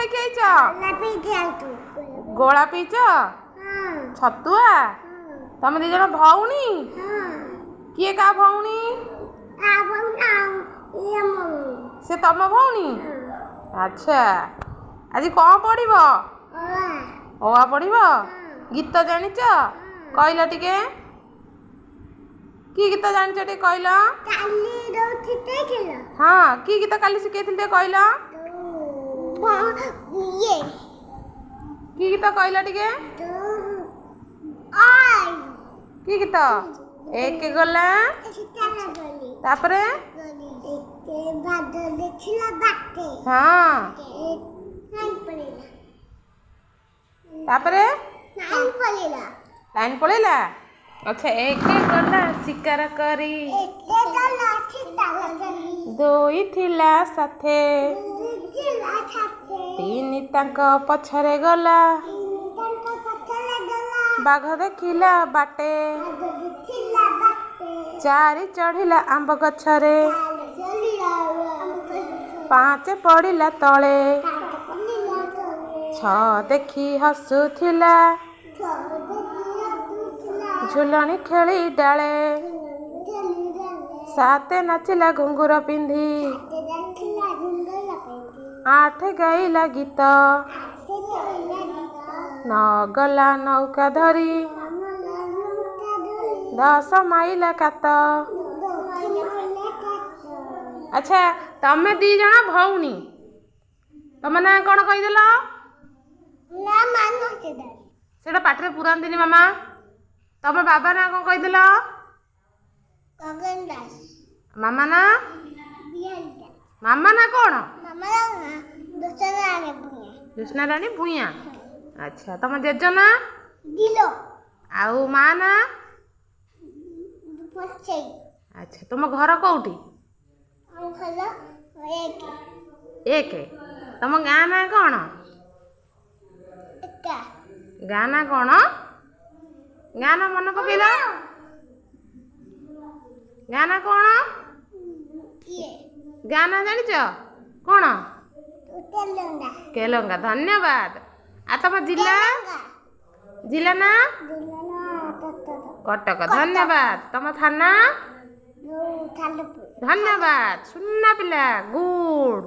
ଖାଇକି ଆଇଛ? ଗୋଳା ପିଇଛ? ଛତୁଆ? ତମେ ଦି ଜଣ ଭଉଣୀ? କିଏ କାହା ଭଉଣୀ? ସେ ତମ ଭଉଣୀ? ଆଚ୍ଛା, ଆଜି କ'ଣ ପଢିବ? ଅ ଆ ପଢିବ? ଗୀତ ଜାଣିଛ? କହିଲ ଟିକେ, କି ଗୀତ ଜାଣିଛ ଟିକେ କହିଲ। ହଁ, କି ଗୀତ କାଲି ଶିଖେଇଥିଲି ଟିକେ କହିଲ। କି ଗୀତ କହିଲ ଟିକେ, କି ଗୀତ? ଏକ ଗଲା, ତାପରେ? ହଁ, ତାପରେ ଲାଇନ ପଳେଇଲା। ଆଚ୍ଛା, ଏକ ଗଲା ଶିକାର କରି, ଦୁଇ ଥିଲା ସାଥେ, ତିନି ତାଙ୍କ ପଛରେ ଗଲା, ବାଘ ଦେଖିଲା ବାଟେ, ଚାରି ଚଢ଼ିଲା ଆମ୍ବ ଗଛରେ, ପାଞ୍ଚ ପଡ଼ିଲା ତଳେ, ଛଅ ଦେଖି ହସୁଥିଲା, ଝୁଲଣି ଖେଳି ଡାଳେ, ସାତ ନାଚିଲା ଘୁଙ୍ଗୁର ପିନ୍ଧି, ଆଠ ଗାଇଲା ଗୀତ, ନଅ ଗଲା ନୌକା ଧରି, ଦଶ ମାଇଲା କାତ। ଆଚ୍ଛା, ତମେ ଦି ଜଣ ଭଉଣୀ, ତମ ନାଁ କ'ଣ କହିଦେଲ? ସେଇଟା ପାଟିରେ ପୁରାନ୍ତିନି ମାମା। ତମ ବାବା ନାଁ କ'ଣ କହିଦେଲ? ମାମା ନା? ମାମା ନା କ'ଣ? ଜ୍ୟୋତ୍ସ୍ନା ରାଣୀ ଭୂୟାଁ। ଆଚ୍ଛା, ତମ ଜେଜ ନା? ଆଉ ମା ନା? ଆଚ୍ଛା, ତୁମ ଘର କୋଉଠି? ଏକ। ତମ ଗାଁ ନାଁ କ'ଣ? ଗାଁ ନାଁ କ'ଣ? ଗାଁ ନାଁ ମନେ ପକେଇଲ? ଗାଁ ନାଁ କ'ଣ? ଗାଁ ନାଁ ଜାଣିଛ କ'ଣ? କେଲଙ୍ଗା। ଧନ୍ୟବାଦ। ଆଉ ତମ ଜିଲ୍ଲା? ଜିଲ୍ଲା ନା? କଟକ। ଧନ୍ୟବାଦ। ତମ ଥାନା? ଧନ୍ୟବାଦ। ସୁନା ପିଲା, ଗୁଡ୍।